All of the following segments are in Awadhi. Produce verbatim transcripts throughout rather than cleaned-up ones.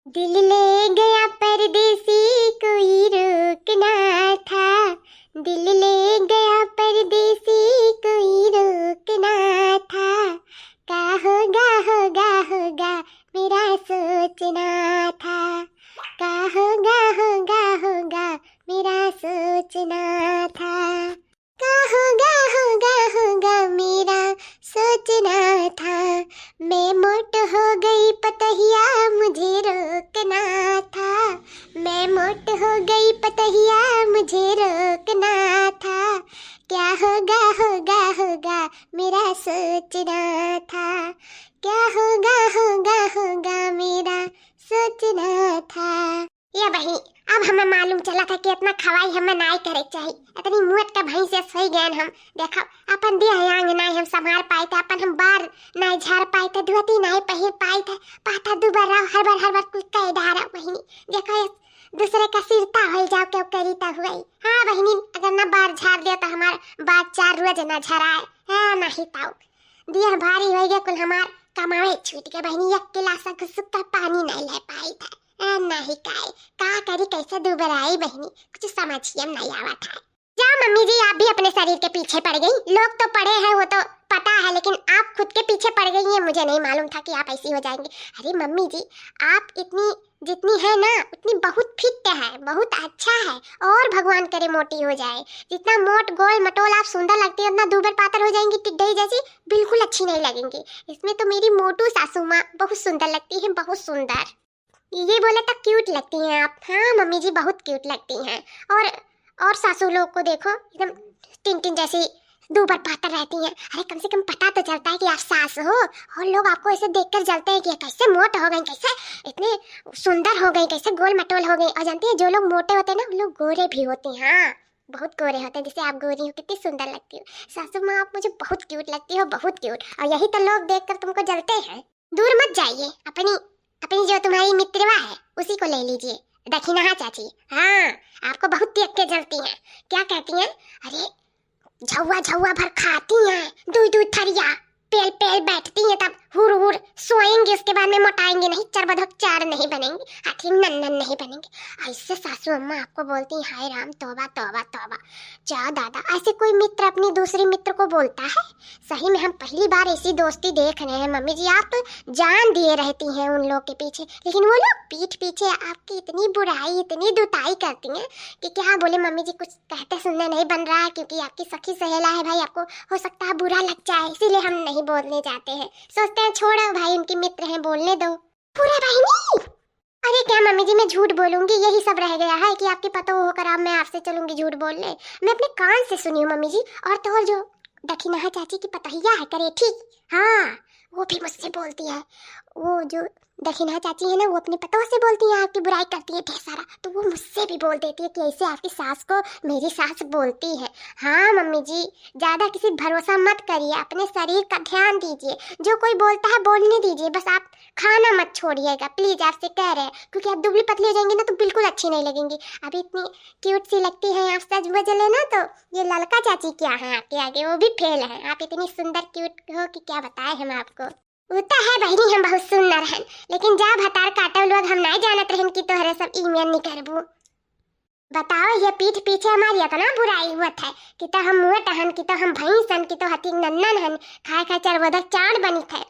दिल ले गया परदेसी, कोई रोकना था। दिल ले गया परदेसी, कोई रोकना था। का होगा, होगा, होगा, मेरा सोचना था। का होगा, होगा, होगा, मेरा सोचना था। का होगा, होगा, होगा, मेरा सोचना था। मैं मोट हो गई पतहिया, मुझे रोकना था। मैं मोट हो गई पतहिया, मुझे रोकना था। क्या होगा, होगा, होगा, मेरा सोचना था। क्या होगा, होगा, होगा, मेरा सोचना था। ए बहिनी, अब हमें मालूम चला था कि इतना खवाई हमें नाई करे के चाही। इतनी मोट का भैंस से सोई गए हम। देखो, अपन देह अंग नाई हम संभार पाए थे, अपन हम बार नाई झार पाए थे, धोती नाई पहिर पाए थे, पाता दुबर रहो, हर बार, हर बार कुल कह डारा बहिनी। देखो, ये दूसरे का सिरता हो जाओ, क्यों करी तो हुई। हाँ बहिनी, अगर ना बार झार दे तो हमार बार चार रोज ना झराए। हाँ, नहीं ताऊ, देह भारी हो गया कुल हमार, कमावे छूट गए बहिनी, एक गिलास घुसुक का पानी नहीं ले पाई था। आ, नहीं काए, का करी, कैसे दुबराई बहिनी, कुछ समझिए में नहीं आवत है। जा मम्मी जी, आप भी अपने शरीर के पीछे पड़ गई। लोग तो पड़े हैं, वो तो पता है, लेकिन आप खुद के पीछे पड़ गई हैं। मुझे नहीं मालूम था कि आप ऐसी हो जाएंगी। अरे मम्मी जी, आप इतनी, जितनी है ना, उतनी बहुत फिट है, बहुत अच्छा है, और भगवान करे मोटी हो जाए। जितना मोट, गोल, मटोल आप सुंदर लगती हैं, उतना दूबर पातर हो जाएंगी, टिड्डई जैसी, बिल्कुल अच्छी नहीं लगेंगी। इसमें तो मेरी मोटू सासू माँ बहुत सुंदर लगती हैं, बहुत सुंदर। ये बोले तो क्यूट लगती हैं आप। हाँ मम्मी जी, बहुत क्यूट लगती हैं। और, और सासू लोग को देखो, एकदम टिन टिन जैसी दूबर पातर रहती हैं। अरे, कम से कम पता तो चलता है कि आप सास हो, और लोग आपको ऐसे देखकर जलते हैं कि ये कैसे मोट हो गई, कैसे इतने सुंदर हो गई, कैसे गोल मटोल हो गई। और जानती है, जो लोग मोटे होते हैं ना, उन लोग गोरे भी होते हैं। हाँ, बहुत गोरे होते हैं, जैसे आप गोरी हो, कितनी सुंदर लगती हो। सासू माँ, आप मुझे बहुत क्यूट लगती हो, बहुत क्यूट। और यही तो लोग देखकर तुमको जलते हैं। दूर मत जाइए, अपनी, अपनी जो तुम्हारी मित्रवा है, उसी को ले लीजिए, दखिनहा चाची। हाँ, आपको बहुत देख के जलती हैं। क्या कहती हैं? अरे, झौआ झौआ भर खाती हैं, दुई दुई थरिया, पेल पेल बैठती हैं, तब हुर हुर सोएंगी, उसके बाद में मोटाएंगी नहीं, चरबधक चार नहीं बनेंगी, हाथी नन्नन नहीं बनेंगी। ऐसे सासू अम्मा आपको बोलती हैं, हाय राम, तौबा, तौबा, तौबा। जा दादा, ऐसे कोई मित्र अपनी दूसरी मित्र को बोलता है? सही में हम पहली बार ऐसी दोस्ती देख रहे हैं मम्मी जी। आप तो जान दिए रहती हैं उन लोग के पीछे, लेकिन वो लोग पीठ पीछे आपकी इतनी बुराई, इतनी दुताई करती हैं कि क्या बोले मम्मी जी, कुछ कहते सुनने नहीं बन रहा है, क्योंकि आपकी सखी सहेला है भाई, आपको हो सकता है बुरा लग जाए, इसीलिए हम नहीं बोलने जाते हैं। सोचते हैं छोड़ो भाई, उनकी मित्र हैं, बोलने दो। पूरा बहिनी, अरे क्या मम्मी जी, मैं झूठ बोलूंगी? यही सब रह गया है कि आपकी पतोह होकर अब मैं आपसे चलूंगी झूठ बोलने? मैं अपने कान से सुनी हूँ मम्मी जी। और तो और जो दखिनहा चाची की पतोहिया है करेठी, हाँ, वो भी मुझसे बोलती है। वो जो दखिनहा चाची है ना, वो अपनी पतोह से बोलती है, आपकी बुराई करती है ढेर सारा, तो वो मुझसे भी बोल देती है कि ऐसे आपकी सास को मेरी सास बोलती है। हाँ मम्मी जी, ज्यादा किसी भरोसा मत करिए, अपने शरीर का ध्यान दीजिए। जो कोई बोलता है बोलने दीजिए, बस आप खाना मत छोड़िएगा प्लीज, आपसे कह रहे हैं, क्योंकि आप दुबली पतली हो जाएंगी ना तो बिल्कुल अच्छी नहीं लगेंगी। अभी इतनी क्यूट सी लगती हैं आप, सच बोले ना तो ये ललका चाची क्या है आपके आगे, वो भी फेल है। आप इतनी सुंदर क्यूट हो कि क्या बताए हम आपको। वो तो है बहिनी, हम बहुत सुंदर हैं, लेकिन जा भतार काटो लोग, हम नहीं जानत रहन कि तोहरे सब ईमेल निकरबू। बताओ, ये पीठ पीछे हमारी इतना बुराई हुआ था कि तो हम मोट हन, कि तो हम भैंस हन, कि तो हथी नन्नन हन, खाए खाए चरबोधर चांद बनी थे।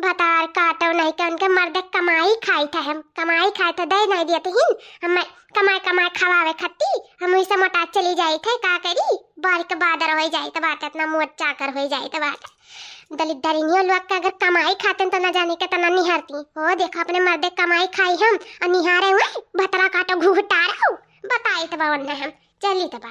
भतार काटो नहीं के उनके मर्दे कमाई खाई थे हम, कमाई खाए थे, दे नहीं दिए थे हिन, हम कमाए कमाए खवावे खत्ती, हम वही से मोटा चली जाई थे, का करी, बारी के बादर हो जाए तो बात, इतना मोट चाकर हो जाए तो बात। दलिद्दरिनियो लोग के अगर कमाई खाते तो न जाने के तना निहारती। हो देखो, अपने मर्दे कमाई खाई हम, और निहारे हुए भतरा काटो घुघुटारा हो। बताई तबा वरना हम चली तबा।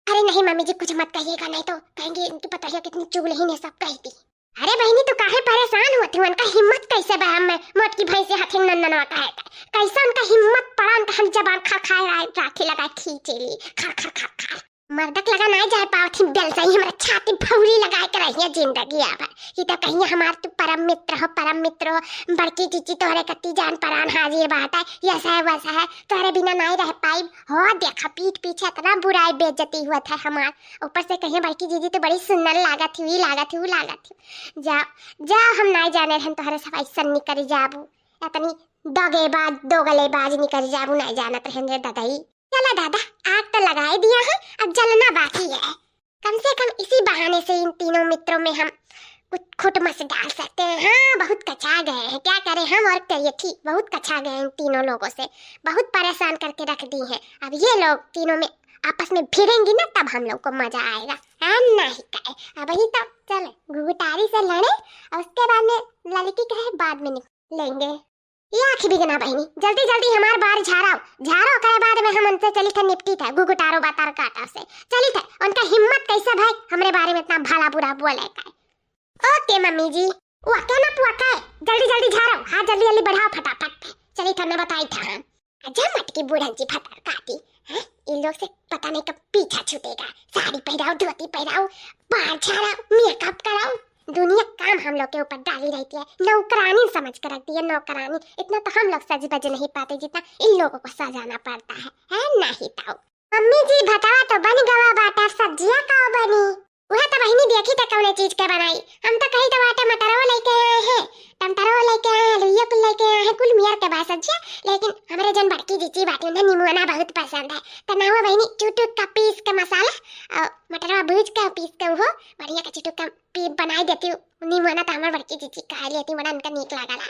अरे नहीं मम्मी जी, कुछ मत कहिएगा, नहीं तो कहेंगे इनकी पतोहिया कितनी चुगलहीन है, सब कह दी। अरे बहिनी, तू काहे परेशान होती हो? उनका हिम्मत कैसे बा हमें मोटकी भैंसे हथिन नंदनवा कहे के? कैसे उनका हिम्मत पड़ा, उनका हम जबान खा खाए राखी लगाए खींचे ली, खर खर खर खर। मर्दक लगा नाई जाए पावत ही बेलसाई, हमरा छाती भौरी लगाए के रहिए जिंदगी आबर। ये तो कहिए हमार तू परम मित्र हो, परम मित्र हो, बड़की जीजी तोहरे कत्ती जान परान हाजिर बात है, यस है वस है, तोहरे बिना नाई रह पाइब। हो देखा पीठ पीछे इतना बुराई बेइज्जती हुआ था हमार, ऊपर से कहिए बड़की जीजी तो बड़ी सुंदर लागत ही, लागत ही, लागत ही। जा, जा हम नाई जाने रहन तोहरे सब ऐसन निकल जाबू, इतनी दगेबाज, दोगलेबाज निकल जाबू, नाहीं जानत रहेन रे ददई। चला दादा, आग तो लगाए दिया है, अब जलना बाकी है। कम से कम इसी बहाने से इन तीनों मित्रों में हम कुछ खुटमस डाल सकते हैं। हाँ, बहुत कचा गए हैं, क्या करें हम और करिए थी, बहुत कचा गए हैं इन तीनों लोगों से, बहुत परेशान करके रख दी हैं। अब ये लोग तीनों में आपस में भिड़ेंगी ना, तब हम लोग को मजा आएगा। हाँ, नाहीं कहे, अबहीं तो चले घुघुटारी से लड़े और उसके बाद में लड़की कहे बाद में निक-, लेंगे। ये आँखी बिगना बहिनी, जल्दी जल्दी हमार बार झाराओ, झारो, ओकरे बाद में हम उनसे चली थे निपटी थे, घुघुटारो बातार काटा से चली थे। उनका हिम्मत कैसे भाई हमरे बारे में इतना भला बुरा बोले का? ओके मम्मी जी। वो क्या ना पुआ का है? जल्दी जल्दी झाराओ, हाँ जल्दी जल्दी बढ़ाओ फटाफट। चली थे, मैं बताई था हम। अच्छा मटकी बूढ़न जी भतार काटी, हैं? इन लोग से पता नहीं कब पीछा छूटेगा। साड़ी पहराओ, धोती पहराओ, बार झाराओ, मेकअप कराओ, दुनिया काम हम लोग के ऊपर डाली रहती है, नौकरानी समझ के रख दी है, नौकरानी। इतना तो हम लोग सज बज नहीं पाते जितना इन लोगों को सजाना पड़ता है, है नाहीं ताऊ? मम्मी जी, भतवा तो बन गवा बाटा, सब्जिया का बनी? वह तो बहिनी देखी था कौने चीज के बनाई। हम तो कही तो बाटे मटरवा लेके आए हैं, टमाटरवा लेके आए हैं, लुइया कुल लेके आए हैं, कुल मियर के बा सब्जिया। लेकिन हमरे जन बड़की जीजी बाटी, उन्हें निमुआना बहुत पसंद है। तो ना हुआ बहिनी, चुटुक का पीस के मसाला और मटरवा भूज के पीस के वो बढ़िया का चुटुक का पी-, बनाई देती हूँ। निमुआना तो हमार बड़की जीजी खा लेती, बड़ा उनका नीक लागला।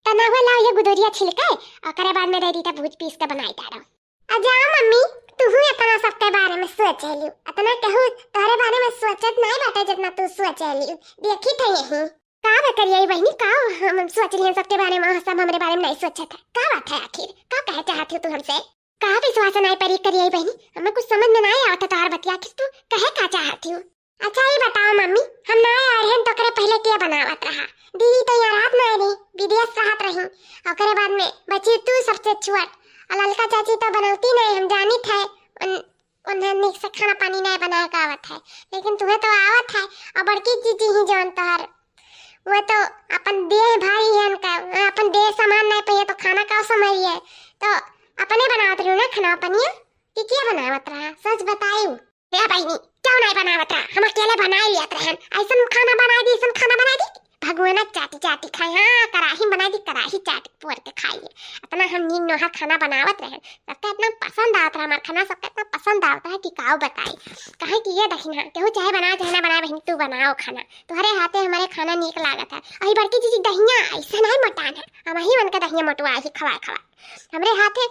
त ना हुआ, लाओ ये गुदोरिया छिलके, ओकरे बाद में दे दी त भूज पीस के बनाई डालो। आ जा मम्मी, तू ही इतना सबके बारे में सोचे लियो, इतना केहू तोहरे बारे में सोचत नहीं बाटे जितना तू सोचे लियो। देखी थे यही। का बे करिए बहिनी, का हम सोच लिए सबके बारे में, सब हमरे बारे में नहीं सोचत है? का बात है आखिर, का कहे चाहत हो तू हमसे? का विश्वास नहीं परी करिए बहिनी, हमें कुछ समझ में नहीं आवत है तोहर बतिया, आखिर तू कहे का चाहत हो? अच्छा, ई बताओ मम्मी, हम नाय आए रहन तो ओकरे पहिले के बनावत रहा? दीदी तो यहाँ रहत नाय रही, विदेश रहत रही। ओकरे बाद में बची तू सबसे छोट, और ललका चाची तो बनौती नाय, हम जानित है, उन, उन्हें नीक से खाना पानी नाय बनाए का आवत है, लेकिन तुम्हें तो आवत है। और बड़की जीजी ही जौन तोहर, वो तो अपन देह भारी है उनका, अपन देह संभाल नाय पाइए तो खाना का संभालिए? तो अपने बनावत रही ना खाना पानिया, कि क्या बनावत रहा, सच बताई। हे बहिनी, क्यों नहीं बनावत रहा? हम अकेले बनाए लियत रहन। ऐसन खाना बनाए दी, ऐसन खाना बनाए दी। भगवान चाटी चाटी खाए, हाँ, कराही बनाए दी, कराही चाटी पोर के खाई ले। इतना हम नीक नोहर खाना बनावत रहन। सबके इतना पसंद आवत रहा हमार खाना, सबके इतना पसंद आवत रहा कि काऊ बताई। कहे कि ये देखी ना, केहू चाहे बनाए, चाहे ना बनाए, बहिनी, तू बनाओ खाना। तुम्हारे हाथे हमारे खाना नीक लागत है। अही बड़की जीजी दहिया ऐसा नहीं मोटान है। हम ही उनका दहिया मोटवा ही खवाए खवाए। हमरे हाथे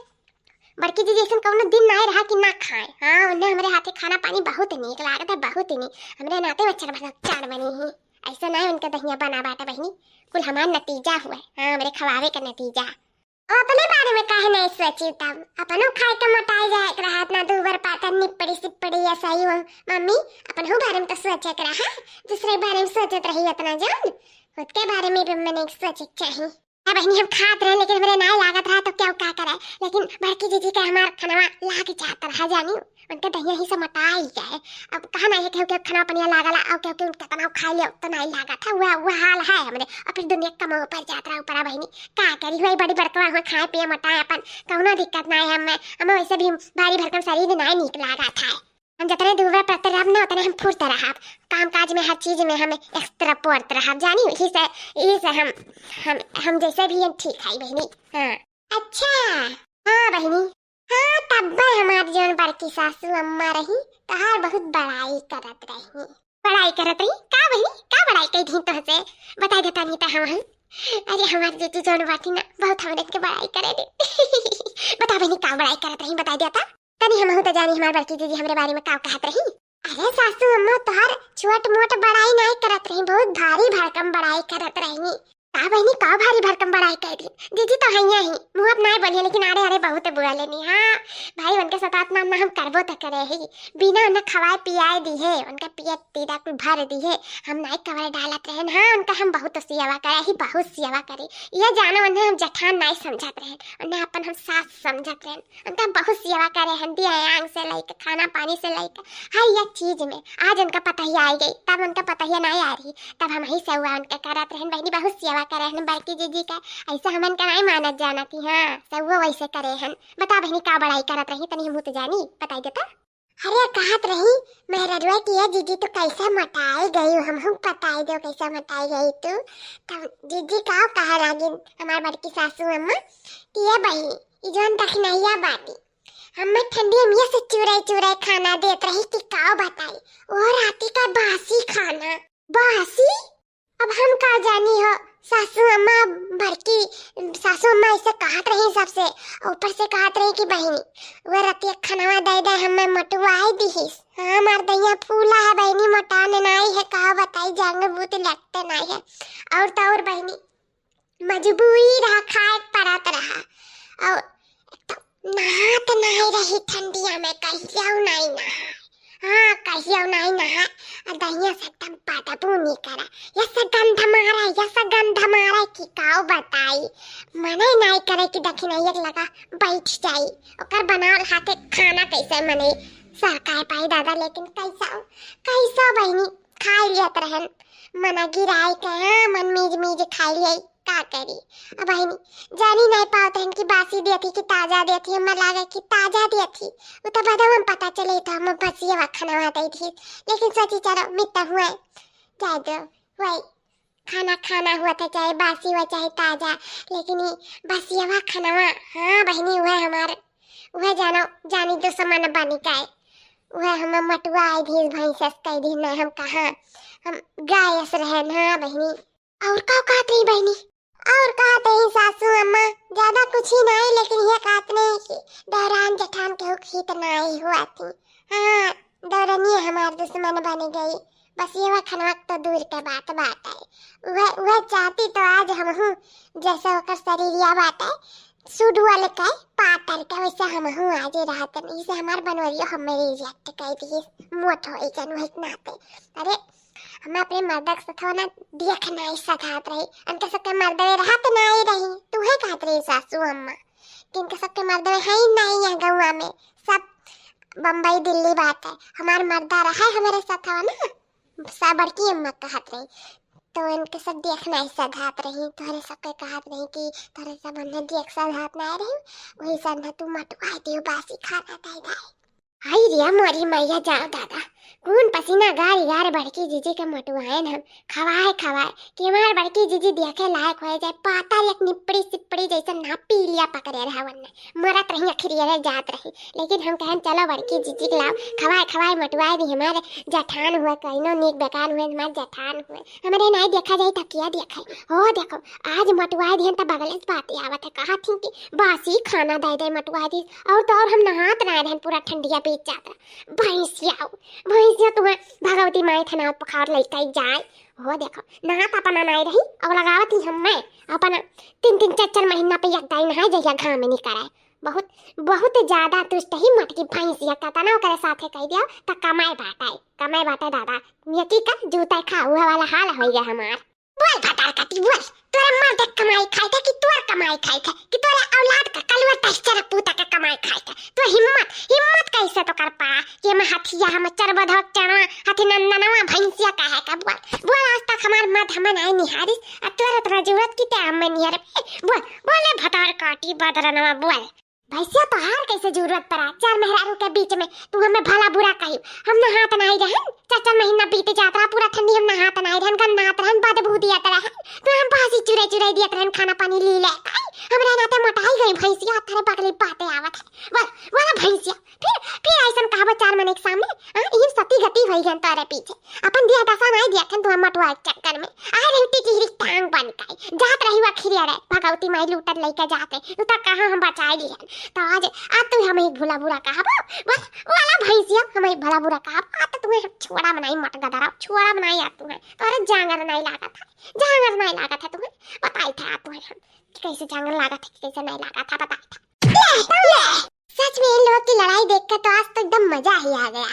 बड़की जीजी ऐसन कौनो दिन नाय रहा कि ना खाए। हाँ, उन्हें हमरे हाथे खाना पानी बहुत नीक लागत है, बहुत ही नीक। हमरे नाते में चरबा चार बनी ही। ऐसा नाय उनके दहिया बना बाटे बहिनी, कुल हमार नतीजा हुआ है। हाँ, हमरे खवावे का नतीजा। और अपने बारे में काहे नहीं सोची तब? अपनो खाए के मोटाई जाए के रहा, इतना दूबर पातर निपड़ी सिपड़ी ऐसा ही हो। मम्मी, अपनो बारे में तो सोचे के रहा, दूसरे बारे में सोचत रही इतना जान। खुद के बारे में भी मैंने सोचे के चाहिए। ए बहिनी, हम खात रहे, लेकिन हमरे नाय लागत रहा, तो क्या का करे? लेकिन बड़की जीजी के हमार खनवा लाग जात रहा, जानी। उनके दहिया ही से मोटाई गए। अब कहा नाय है, केहू के खनवा पनिया लागला, और केहू के उनके तनाव खा लियो, तो नाय लागत है। वह, वह हाल है हमरे। और फिर दुनिया कमाओ पर जात रहा ऊपरा बहिनी। का करी, वही बड़ी बड़कवा हुआ, खाए पिए मोटाए अपन, कौनो दिक्कत नाय है हमें। हमें वैसे भी भारी भरकम शरीर नाय नीक लागत है। हम जितने दूर पर रहब ना, उतने हम फुर्त रहब। काम काज में, हर चीज में हम एक्स्ट्रा पोर्त रहब, जानी। यही से, यही से हम, हम, हम जैसे भी हैं, ठीक है बहिनी। हाँ। अच्छा। हाँ बहिनी। हाँ, तब्बे हमार जौन बड़की सासू अम्मा रही, तोहार बहुत बड़ाई करत रही। बड़ाई करत रही? का बहिनी? का बड़ाई कही थी तोहसे? बताई देता नहीं तो हम, हम। अरे, हमार जीजी जौन बाटी ना, बहुत हमरे के बड़ाई करे दे। बता बहिनी, का बड़ाई करत रही, बताई देता। तनी हमहू त जानी हमार बड़की जीजी हमरे बारे में का कहत रही। अरे सासू अम्मा, तोहार छोट मोट बड़ाई नाय करत रही, बहुत भारी भरकम बड़ाई करत रही। का बहिनी, का भारी भरकम बड़ाई कर दी? जीजी तो हइया ही, मुँह अब नाय बोलिए, लेकिन अरे अरे बहुत बोले नी। हाँ भाई, उनके साथ इतना ना हम करबो तो करे ही, बिना उन्हें खवाए पियाए दिहे, उनका पियत तीरा कुल भर दिहे, हम नाय कवर डालत रहन। हाँ, उनका हम बहुत सेवा करे ही, बहुत सेवा करी। ये जानो उन्हें हम जेठान नाय समझत रहन, उन्हें अपन हम सास समझत रहन। उनका बहुत सेवा करे हन, दिया आंग से लेके, खाना पानी से लेके, हर एक चीज में। आज उनका पतहिया आई गई, तब उनका पतहिया नहीं आ रही, तब हम ही सेवा उनके करत रहन। बहिनी बहुत सेवा करे हन बड़की जीजी का, ऐसा हमन का नहीं मानत जानत ही। हाँ, सेवा वैसे करे हन। बता बहिनी, का बड़ाई करत रही, तनी हमहू तो जानी, बताई देता। अरे कहत रही मेहररुआ कि "ए जीजी, तू कैसे मोटाई गई हो, हमहू बताई दो कैसे मोटाई गई तू।" तब जीजी का कहे लागिन हमार बड़की सासू अम्मा कि "ए बहिनी, ई जौन दखिनहिया बाटी, हमें ठंडिया में ये से चुराई चुराई खाना देत रही कि का बताई, वो राती का बासी खाना।" बासी? अब हम का जानी हो, सासू अम्मा, बड़की सासू अम्मा ऐसे कहत रही सबसे, ऊपर से कहत रही कि "बहिनी, वो रतिया खनवा दे दे, हमें मोटुआई दिहिस। हाँ, हमार दहिया फूला है बहिनी, मोटान नाई है, का बताई, जांग बूत लगते नाई है।" और तो और बहिनी, मजबूरी रहा, खाए पड़त रहा। और तो नहात नाई रही ठंडिया में, कहियो नाई नहाए। हाँ, कहियो नाई नहाए। आ दहिया से एकदम बदबू निकरा। यस गंध मारे, यस गंध मारे कि काऊ बताई। मने नाई करे कि दखिनहिया के लगा बैठ जाई। ओकर बनावल हाथे खाना कैसे मने सरकाए पाई दादा, लेकिन कैसा, कैसा बहिनी खाई लियत रहन। मना गिराई के, हाँ, मन मीज मीज खाई लियाई। का करी? अब बहिनी, जानी नाई पावत रहन कि बासी देत ही कि ताजा देत ही, हमें लागे कि ताजा देत ही। उ तो बदवा में पता चले तो हम बसियवा खनवा दे दी। लेकिन सोची चलो मित हुए, जाए दो, वही खाना खाना हुआ था, चाहे बासी हुआ चाहे ताजा, लेकिन ये बसियवा खनवा, हाँ बहिनी, वह हमार, वह जानो जानी दुश्मन बन गए, वह हमें मटुआई दी भैंस कह दी। नहीं हम कहाँ, हम गाय अस रहन, हाँ बहिनी। और का कहत रही बहिनी? और कहत रही सासू अम्मा, ज्यादा कुछ ही नहीं, लेकिन ये कहत नहीं कि दौरान जठान के हुक हित नहीं हुआ थी। हाँ, दौरनिया हमार दुश्मन बन गई। बस ये वा खनवा तो दूर के बात बात है। वह, वह चाहती तो आज हम हूँ, जैसे ओकर शरीरिया बात है, सुडुअल के पातर के, वैसे हम हूँ आज ही रहत नहीं से हमार बनवरियो हमें रिजेक्ट कर दिए, मोट हो गई जन वही नाते। अरे, हम अपने मर्दक से थोड़ा ना देख नाई सधात रही, उनके सबके मर्दवे रहत नाई रही, तू है कहत रही सासू अम्मा, कि इनके सबके मर्दवे है ही नाई यहाँ गौवा में, सब बम्बई दिल्ली बाटे। हमार मर्दा रहे हमारे साथ ना, सा बड़की अम्मा कहत रही, तो इनके सब देख नाई सधात रही, तोहरे सबके कहत रही कि तोहरे सब उन्हें देख सधात नाई रही, वही सब तू मटुआई दियो बासी खाना दे दे। हाय रे मोरी मैया, जाओ दादा, कौन पसीना गार गार बड़की जीजी के मटुआएन हम, खवाए खवाए कि हमार बड़की जीजी देखे लायक हो जाए, पाता एक निपड़ी सिपड़ी जैसे ना पीलिया पकड़े रहा वन्ने, मरत रही अखिरियरे जात रही। लेकिन हम कहन चलो बड़की जीजी के लाओ, खवाए खवाए मटुआए दी हमारे जठान हुए, कहिनो नीक बेकार हुए, हमार जठान हुए, हमरे नहीं देखा जाए तो क्या देखे। हो देखो, आज मटुआए दिहन त बगले से बात आवत है, कहा थी कि बासी खाना दे दे मटुआए दी, और तो और हम नहात ना रहन, पूरा ठंडिया बीत जात रहा। भैंसिया, भैंसिया तुम्हें भगवती माई थना पखार लइका जाए। हो देखो, नहात अपना नाई रही, और लगावत ही हम मैं अपना तीन तीन चार चार महीना पे एक दाई नहाए जहिया घाम निकराए। बहुत, बहुत ज्यादा दुष्ट ही मटकी भैंसिया, कतना ओकरे साथे कह दिया त कमाए बाटे, कमाए बाटे दादा। यकी का जूता खा, उहे वाला हाल हो गया हमार। बोल भतार काटी, बोल, तोरे मर्द के कमाई खाए थे कि तोर कमाई खाए थे कि तोरे औलाद का कलुआ टस्टर पूता के कमाई खाए थे? तो हिम्मत, हिम्मत कैसे तो कर पड़ा कि हम हथिया, हम चरबधक चढ़वा, हथी नंदनवा भैंसिया कहे का? बोल, बोल, आज तक हमार मर्द हमें नहीं निहारिस, आ तोरे तोरा जरूरत की ते हमें निहारे? बोल, बोले भतार काटी बदरनवा, बोल। भैंसिया तोहार कैसे जरूरत पड़ा? चार मेहरारू के बीच में तू हमें भला बुरा कही। हम नहात नाई रहन, चार चार महीना बीत जात रहा, पूरा ठंडी हम नहात नाई रहन, गंधात रहन, बदबू दियत रहन, तो हम बासी चुरे चुरे दियत रहन, खाना पानी ली ले खाई। हमरा नाते मोटाई गई भैंसिया, थारे बगली बातें आवत है। बोल, बोला भैंसिया, फिर, फिर ऐसन कहबो चार मने के सामने, हाँ, इहिन सती गति होई गन तोरे पीछे। अपन दिया दशा नाई दिया थन तू हम मटुआ के चक्कर में। आ रही टिकरी टांग बन के। जात रही वा खिरिया रे, भगवती माई लूटत लइका जात रही। तू तो कहाँ हम बचाई लिहन। तो आज, आज तू हम एक भला बुरा कहबो। बोल, वाला भैंसिया, हम एक भला बुरा कहबो। आज तो तुम्हें छोड़ा बनाई मट गदरा, छोड़ा बनाई आज तुम्हें। तोरे जांगर नाई लागत है, जांगर नाई लागत है तुम्हें। बताई था आज तुम्हें हम कि कैसे जांगर लागत है, कि कैसे नाई लागत है, बताई था। ले, ले। सच में इन लोग की लड़ाई देखकर तो आज तो एकदम मजा ही आ गया।